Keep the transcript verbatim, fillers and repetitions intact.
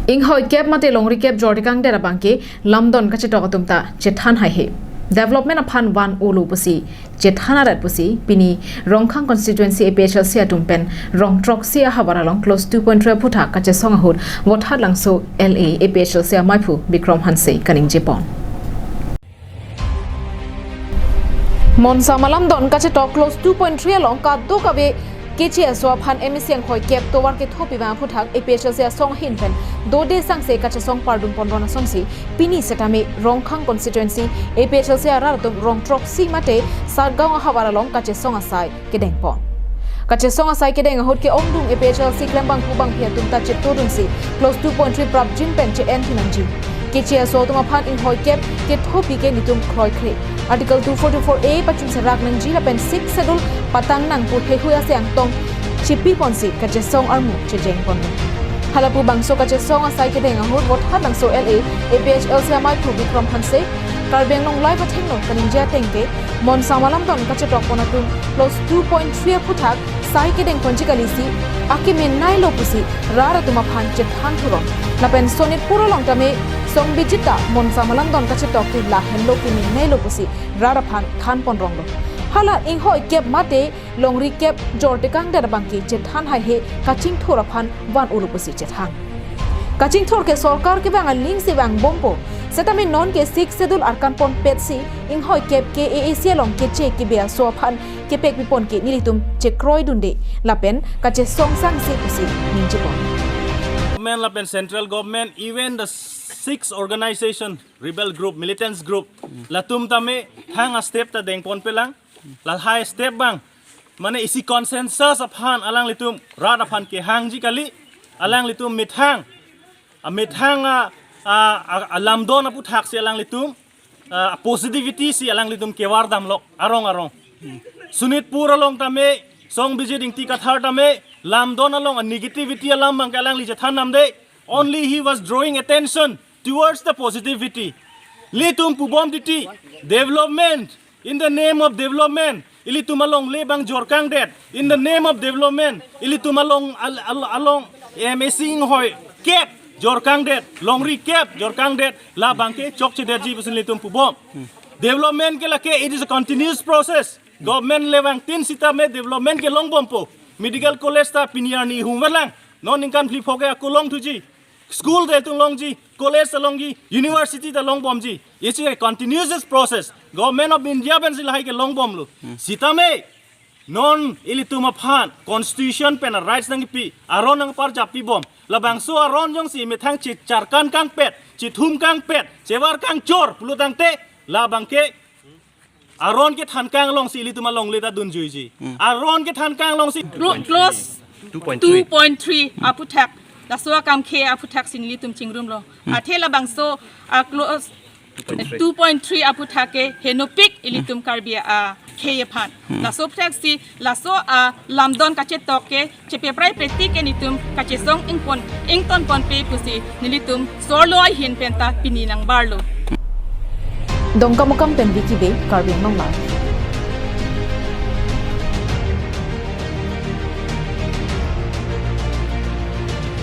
Inghoi kep mate longri kep jor tekangdet abangke lamdon kachetok atum ta chethan haihe. Development aphan van-olo pusi chethan arat pusi pini Rongkhang constituency A P H L C atum pen Rong throksi ahavar along clause two point three aphuthak kachesong ahut Vothatlangso L A A P H L C amaiphu Bikram Hanse kaningjepon. Monsama lamdon kachetok clause two point three along kadokave keche aso aphan M A C anghoi kep tovar kethopi vang aphuthak A P H L C asong ahin pen dode sangse kachesong pardun ponron asonsi pini setame Rongkhang constituency A P H L C arat atum Rong throksi mate Satgaon ahavar along kachesong asai kedengpon. Kachesong asai kedeng ahut ke-ongdung A P H L C klembangpo bangphi atum ta chetodunsi clause two point three prapjin pen che-en thinangji. Keche aso atum aphan inghoi kep kethopi ke nelitum kroikre. Article two forty-four A pachun serak nangji lapen Sixth Schedule patang nang pu heihui ase angtong chipiponsi kachesong armu chejengponlo. Hala pu bangso kachesong asai kedeng ahut Vothatlangso L A A P H L C amaiphu Bikram Hanse Karbi Anglong Live athengno kaningje ateng ke monsama lamdon kachetokpon atum clause two point three aphuthak sai kedengponji kalisi akeme nailo pusi rat atum aphan chethan thuron. Lapen Sonitpur along tame Song Bijit ta monsama lamdon kachetok ke lahenlo keme nailo pusi rat aphan thanponronglo. Hala inghoi kep mate longri kep jor tekangdet abangke chethan haihe kachingthur aphan van-olo pusi chethan. Kachingthur ke sorkar kevang alingsi vangbompo. Setame non ke Sixth Schedule arkanponpetsi inghoi kep ke A A C along keche kebe aso aphan kepekpipon ke nelitum chekroidunde lapen kachesong sangse pusi ningjepon. Government lapen central government, even the six organization, rebel group, militants group, latum tame thang a step ta dengponpelang, lahai step abang mane isi consensus aphan alanglitum rat aphan kehangji kali, alanglitum methang, a methang a, a, a, a lamdon aphuthaksi alanglitum, a, positivity si alanglitum kevardamlok arong arong. Sonitpur along tame, Song Bijit Ingti Kathar tame, lamdon along a negativity alam abangke alangli chethannamde. Only he was drawing attention towards the positivity. Ilitum pubom titi, development, in the name of development, ilitum alongle abang jorkangdet. In the name of development, ilitum along, al-, al-, along M A C inghoi kep jorkangdet, longri kep jorkangdet, labangke chokchedetji pusi ilitum pubom. Development ke lake, it is a continuous process. Government le vangtin sitame development ke longbompo. Medical college ta pini arni hungverlang. Non ningkan phli pho ke ako longthuji. School ta itum longji, college ta longji, university ta longbomji. It's a continuous process. Government of India pensi lahai ke longbomlo. Sitame non ilitum aphan constitution pen rights nangkipi, aron nangparjap pibom. Labangso aron jongsi methang checharkan kangpet, chethum kangpet, chevar kangchor pulotangte, labangke aron kethan kang alongsi ilitum alongle ta dunjuiji. Aron kethan kang alongsi Clo- clause two point three aphuthak, laso akam khei aphuthak si nelitum chingrumlo. Athe labangso a clause two point three aphuthak ke henopik ilitum Karbi akhei aphan. Laso aphuthak si laso a lamdon kachetok ke chepeprai peti ke nelitum kachesong ingpon ingtonponpe pusi nelitum sorlo ahin penta pini nangbarlo. Dongkamukam pen Vicky Bey, Karbi Anglong Live.